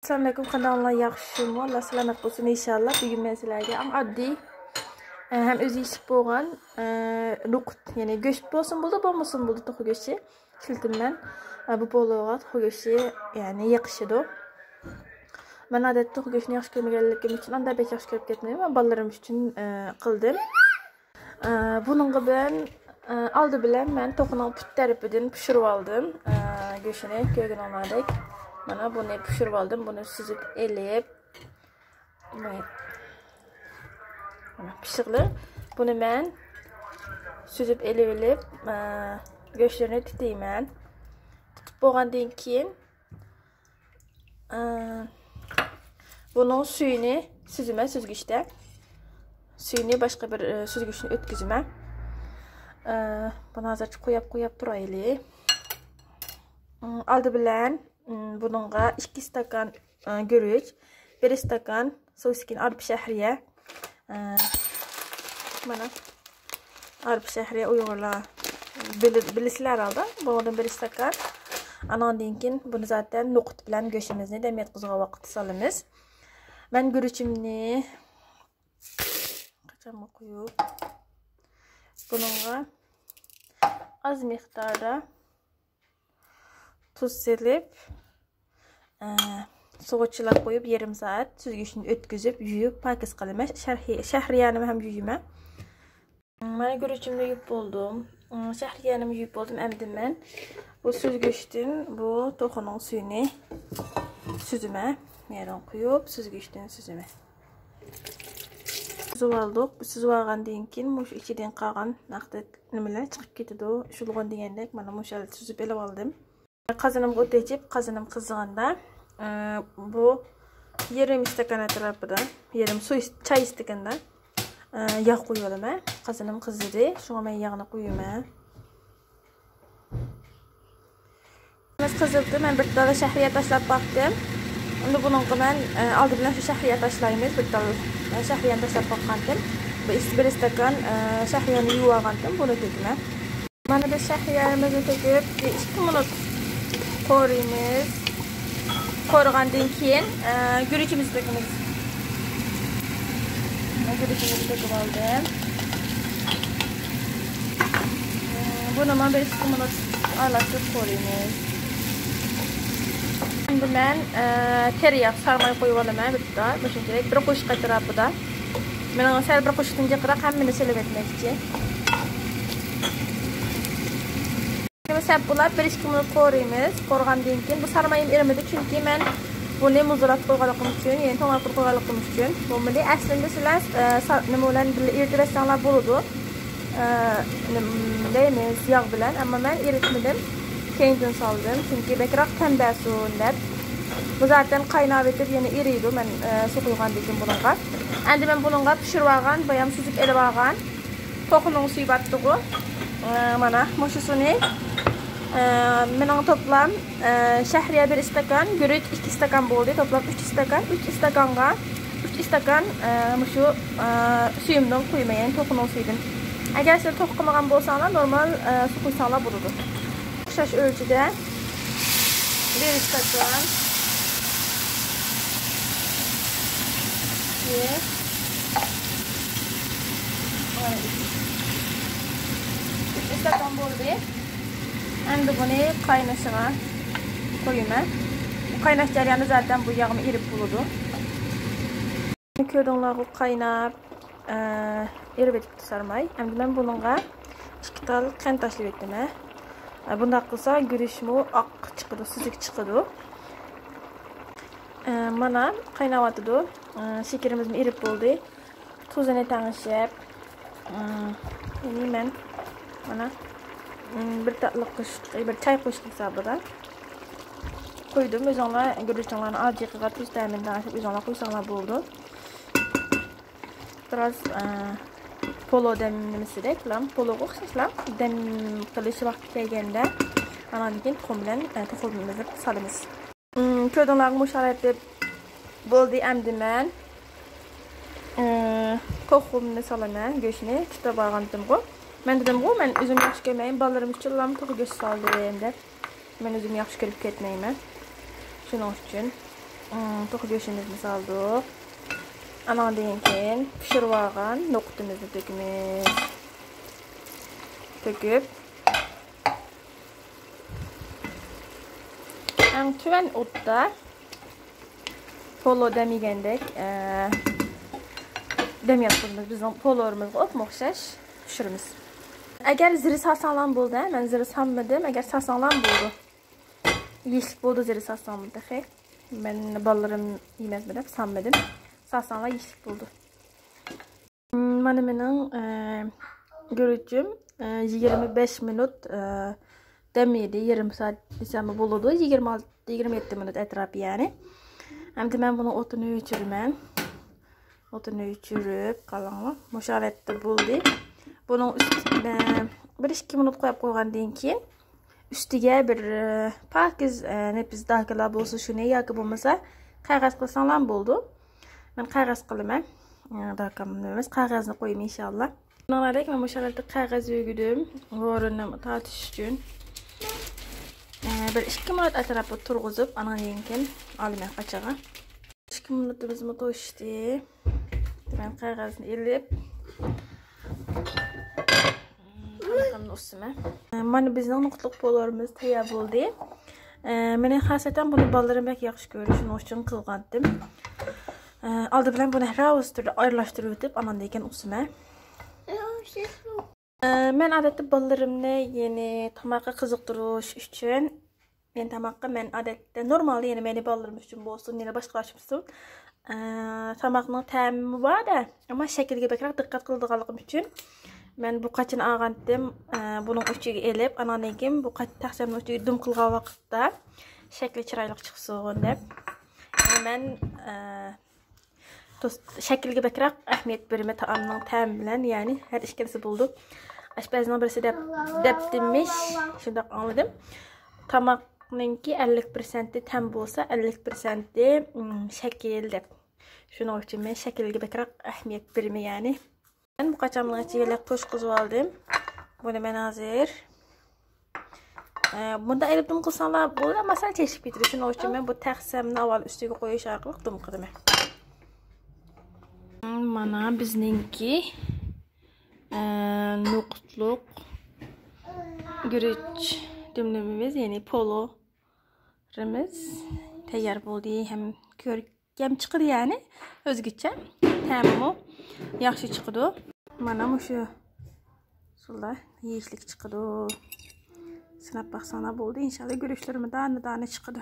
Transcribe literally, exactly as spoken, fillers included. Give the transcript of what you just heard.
ئەسسالامۇئەلەيكۇم، قانداقلار، ياخشىمۇ؟ ئاللا سالامەت قىلسۇن ئىنشاللا. بۈگۈن مەن سىلەرگە ئەڭ ئاددىي، ئە، ھەم ئۆزى يېشىپ بولغان، ئە، نوقۇت، يەنى گۆش بولسۇن بولىدۇ، بولمىسۇن بولىدۇ، توخۇ گۆشى. ئىشلىتىمەن. ئە، بۇ پولۇغا توخۇ گۆشى، يەنى يېقىشىدۇ. مەن ئادەتتە توخۇ گۆشىنى ياخشى كۆرمىگەنلىكىم ئۈچۈن ئاندا بەك ياخشى كۆرۈپ كەتمەيمەن. مەن بالىلىرىم ئۈچۈن، ئە، قىلدىم. ئە، بۇنىڭغا مەن، ئە، ئالدى بىلەن مەن توخۇنىڭ پۇت تەرىپىدىن پىشۇرۇۋالدىم، ئە، گۆشىنى كۆرگىنىڭلاردەك. مانا بۇنى پىشۇرۇۋالدىم. بۇنى سۈزۈپ ئېلىپ، مانا، مانا پىششىقلىق. بۇنى مەن سۈزۈپ ئېلىۋېلىپ، ئە، گۆشلىرىنى تۈتەيمەن. تۈتۈپ بولغاندىن كېيىن، ئە، بۇنىڭ سۈيىنى سۈزىمەن سۈزگۈچتە. سۈيىنى باشقا بىر، ئە، سۈزگۈچتىن ئۆتكۈزىمەن. ئە، بۇنى ھازىرچە قويۇپ، قويۇپ تۇرايلى. ئالدى بىلەن، بۇنىڭغا ئىككى ئىستاكان، ئە، گۈرۈچ، بىر ئىستاكان سوۋسكىن ئارپا شەھرىيە. ئە، مانا، ئارپا شەھرىيە ئۇيغۇرلار بىلە-، بىلىسىلەر ھەرھالدا. بۇنىڭدىن بىر ئىستاكان. ئاناندىن كېيىن بۇنى زاتەن نوقۇت بىلەن گۆشىمىزنى دەم يەتكۈزىدىغان ۋاقىتتا سالىمىز. مەن گۈرۈچۈمنى قاچانغا قويۇپ، بۇنىڭغا ئاز مىقداردا تۇز سېلىپ، ئە، سۇغا چىلاپ قويۇپ، يېرىم سائەت سۈزگۈچتىن ئۆتكۈزۈپ، يۇيۇپ، پاكىز قىلىمەن. شەھرىي-، شەھرىيەنىمۇ ھەم يۇيىمەن. مانا گۈرۈچۈمنى يۇيۇپ بولدۇم. شەھرىيەنىمۇ يۇيۇپ بولدۇم. ئەمدى مەن بۇ سۈزگۈچتىن بۇ توخۇنىڭ سۈيىنى سۈزىمەن. يەنە قۇيۇپ، سۈزگۈچتىن سۈزىمەن. سۈزۈپ ئالدۇق. سۈزۈپ ئالغاندىن كېيىن مۇشۇ ئىچىدىن قالغان نەقدەك نېمىلەر چىقىپ كېتىدۇ. شۇلغۇن دېگەندەك، مانا مۇشۇ سۈزۈپ ئېلىپ ئالدىم. قازىنىمغا ئوت ئېچىپ، قازىنىم قىزىغاندا، ئە، بۇ يېرىم ئىستاكان ئەتراپىدا، يېرىم سۇ ئىس-، چاي ئىستىكىنىدا، ئە، ياغ قۇيۇۋالىمەن. قازىنىم قىزىدى، شۇڭا مەن ياغنى قۇيىمەن. قىزىپتۇ، مەن بىر تال شەھرىيە تاشلاپ باقتىم. ئەمدى بۇنىڭغا مەن، ئە، ئالدى بىلەن شۇ شەھرىيە تاشلايمىز. بىر تال، ئە، شەھرىيەنى تاشلاپ باققانتىم. بىر ئىس-، بىر ئىستاكان، ئە، شەھرىيەنى يۇيۇۋالغانتىم. بۇنى تۆكىمەن. مانا بىز شەھرىيەمىزنى تۆكۈپ، بىر ئىككى مىنۇت قورۇيمىز. قورۇغاندىن كېيىن، ئە، گۈرۈچىمىزنى تۆكىمىز. گۈرۈچىمىزنى تۆكۈپ ئالدىم. بۇنىمۇ بىر ئىككى مىنۇت ئارىلاشتۇرۇپ قورۇيمىز. ئەمدى مەن، ئە، تېرىياق سارماي قويۇپ ئالىمەن بىر تال. مۇشۇنچىلىك بىر قوشۇق ئەتراپىدا. مېنىڭ سەل بىر قوشۇقتىن جىقراق ھەممىنى سېلىپ ئۆتمەكچى. سەپ بۇلاپ بىر ئىككى مىنۇت قورۇيمىز. قورۇغاندىن كېيىن بۇ سارمايىم ئېرىمىدى، چۈنكى مەن بۇنى مۇزلاتقا قويغانلىقىم ئۈچۈن، يەنى توڭلاپ قويغانلىقىم ئۈچۈن. بولمىدى. ئەسلىدە سىلەر، ئە، سا-، نېمە بىلەن بىللە ئېرىتىۋەتسەڭلار بولىدۇ. ئە، نېمە دەيمىز، ياغ بىلەن. ئەمما مەن ئېرىتمىدىم. كەينىدىن سالدىم. چۈنكى بەكرەك تەم بەرسۇن دەپ. بۇ زاتەن قايناۋېتىپ يەنە ئېرىيدۇ. مەن، ئە، سۇ قۇيغاندىن كېيىن بۇنىڭغا. ئەمدى مەن بۇنىڭغا پىشۇرۇۋالغان، بايام سۈزۈپ ئېلىۋالغان توخۇنىڭ سۈيى بارتتىغۇ. ئە، مانا مۇشۇسىنى، ئە، مېنىڭ توپلام، ئە، شەھرىيە بىر ئىستاكان، گۈرۈچ ئىككى ئىستاكان بولدى. توپلام ئۈچ ئىستاكان، ئۈچ ئىستاكانغا ئۈچ ئىستاكان، ئە، مۇشۇ، ئە، سۈيۈمدىن قۇيىمەن، يەنى توخۇنىڭ سۈيىدىن. ئەگەر سىلەر توخۇ قىلمىغان بولساڭلار، نورمال، ئە، سۇ قۇيساڭلار بولىدۇ. ئوخشاش ئۆلچىدە بىر ئىستاكان. ئىككى. ئىستاكان بولدى. ئەمدى بۇنى قاينىشىغا قويىمەن. قايناش جەريانىدا زاتەن بۇ ياغمۇ ئېرىپ بولىدۇ. كۆردۈڭلارغۇ قايناپ، ئە، ئېرىۋېتىپتۇ سارماي. ئەمدى مەن بۇنىڭغا ئىككى تال قەنت تاشلىۋېتىمەن. ئە، بۇنداق قىلسا گۈرۈچمۇ ئاق چىقىدۇ، سۈزۈك چىقىدۇ. ئە، مانا قايناۋاتىدۇ. ئە، شېكىرىمىزمۇ ئېرىپ بولدى. تۇزىنى تەڭشەپ، ئە، يەنى مەن مانا، ئە، بىر تاتلىق قوشۇق، بىر چاي قوشۇق ھېسابىدا قويدۇم. ئۆزۈڭلار گۈرۈچۈڭلارنى ئاجىقىغا تۇز تەمىنى تەڭشەپ ئۆزۈڭلار قويساڭلار بولىدۇ. بىراز، ئە، پولۇ دەم نېمىسىدەك، پولۇغا ئوخشاشلا دەم قىلىش ۋاقتى كەلگەندە، ئاناندىن كېيىن تۇخۇم بىلەن، ئە، تۇخۇمىمىزنى سالىمىز. ئىم، كۆردۈڭلارمۇ مۇشۇ ھالەتتە بولدى. ئەمدى مەن، ئە، تۇخۇمنى سالىمەن، گۆشنى تۇتۇپ ئالغانتىمغۇ. مەن دېدىمغۇ، مەن ئۆزۈم ياخشى كۆرمەيمەن، بالىلىرىم ئۈچۈنلا تۇخۇم گۆش سالدىم دەپ. مەن ئۆزۈم ياخشى كۆرۈپ كەتمەيمەن. شۇنىڭ ئۈچۈن. توخۇ گۆشىمىزنى سالدۇق. ئاناندىن كېيىن پىشۇرۇۋالغان نوقۇتىمىزنى تۆكىمىز. تۆكۈپ، ئەڭ تۆۋەن ئوتتا پولو دەم يېگەندەك، ئە، دەم ياتقۇزىمىز. بىزنىڭ پولولىرىمىزغا ئوپمۇ ئوخشاش پىشۇرىمىز. ئەگەر زىرە سالساڭلارمۇ بولىدۇ، ھە، مەن زىرە سالمىدىم. ئەگەر سالساڭلارمۇ بولىدۇ. يېيىشلىك بولىدۇ زىرە سالساڭمۇ تېخى. مەن بالىلىرىم يېمەسمۇ دەپ سالمىدىم. سالساڭلار يېيىشلىك بولىدۇ. مانا مېنىڭ، ئە، گۈرۈچۈم، ئە، يىگىرمە بەش مىنۇت، ئە، دەم يېدى. يېرىم سائەت دېسەممۇ بولىدۇ. يىگىرمە ئالتە، يىگىرمە يەتتە مىنۇت ئەتراپى يەنى. ئەمدى مەن بۇنىڭ ئوتىنى ئۆچۈرىمەن. ئوتىنى ئۆچۈرۈپ، قاراڭلار، مۇشۇ ھالەتتە بولدى. بۇنىڭ ئۈستىگە بىر ئىككى مىنۇت قويۇپ قويغاندىن كېيىن، ئۈستىگە بىر، ئە، پاكىز، ئە، نېپىز داكىلا بولسا شۇنى ياكى بولمىسا قەغەز قىلساڭلارمۇ بولىدۇ. مەن قەغەز قىلىمەن. ئە، داكام ئەمەس، قەغەزنى قويىمەن ئىنشاللا. مانا مەن مۇشۇ ھالەتتە قەغەز ئۆگىدىم. ھورۇننى تارتىش ئۈچۈن. ئە، بىر ئىككى مىنۇت ئەتراپىدا تۇرغۇزۇپ، ئانىڭدىن كېيىن ئالىمەن قاچىغا. ئىككى مىنۇتىمىزمۇ توشتى. مەن قەغەزنى ئېلىپ، تامىقىمنى ئۇسسىمەن. مانا بىزنىڭ نوقۇتلۇق پولولىرىمىز تەييار بولدى. مېنىڭ خاسىيەتەن بۇنى بالىلىرىم بەك ياخشى كۆرىدۇ، شۇنىڭ ئۈچۈن قىلغانتىم. ئالدى بىلەن بۇنى راۋۇس تۈرىدە ئارىلاشتۇرۇۋېتىپ، ئاناندىن كېيىن ئۇسسىمەن. مەن ئادەتتە بالىلىرىمنى، يەنى تاماققا قىزىقتۇرۇش ئۈچۈن، يەنى تاماققا مەن ئادەتتە نورمالدا، يەنى مېنى بالىلىرىم ئۈچۈن بولسۇن، يەنە باشقىلار ئۈچۈن بولسۇن، ئە، تاماقنىڭ تەمى بار-دە، ئەمما شەكلىگە بەكرەك دىققەت قىلىدىغانلىقىم ئۈچۈن مەن بۇ قاچىنى ئالغانتىم، ئە، بۇنىڭ ئۇچىغا ئېلىپ، ئاناندىن كېيىن بۇ قاچ-، تەخسەمنىڭ ئۇچىغا دۈم قىلغان ۋاقىتتا شەكلى چىرايلىق چىقسۇن دەپ. يەنى مەن، ئە، دوست، شەكىلگە بەكرەك ئەھمىيەت بېرىمەن تائامنىڭ تەمى بىلەن، يەنى ھەر ئىككىلىسى بولىدۇ. ئاشپەزنىڭ بىرسى دەپ، دەپتىمىش، شۇنداق ئاڭلىدىم. تاماقنىڭكى ئەللىك پىرسەنتى تەم بولسا، ئەللىك پىرسەنتى، ئىم، شەكىل دەپ. شۇنىڭ ئۈچۈن مەن شەكىلگە بەكرەك ئەھمىيەت بېرىمەن، يەنى. مەن بۇ قاچامنىڭ ئىچىگە لەك توشقۇزۇۋالدىم. بۇنى مەن ھازىر، ئە، بۇنداق ئېلىپ دۈم قىلساڭلار بولىدۇ، مەسىلەن، تېشىپ كېتىدۇ. شۇنىڭ ئۈچۈن مەن بۇ تەخسەمنى ئاۋۋال ئۈستىگە قويۇش ئارقىلىق دۈم قىلىمەن. مانا بىزنىڭكى، ئە، نوقۇتلۇق گۈرۈچ دۈملىمىمىز، يەنى پولورىمىز تەييار بولدى. ھەم كۆر-، يەم چىقىدۇ، يەنى ئۆزگىچە، تەمىمۇ ياخشى چىقىدۇ. مانا مۇشۇ ئۇسۇلدا يېيىشلىك چىقىدۇ. سىناپ باقساڭلار بولدى، ئىنشاللا گۈرۈچلىرىمۇ دانە دانە چىقىدۇ.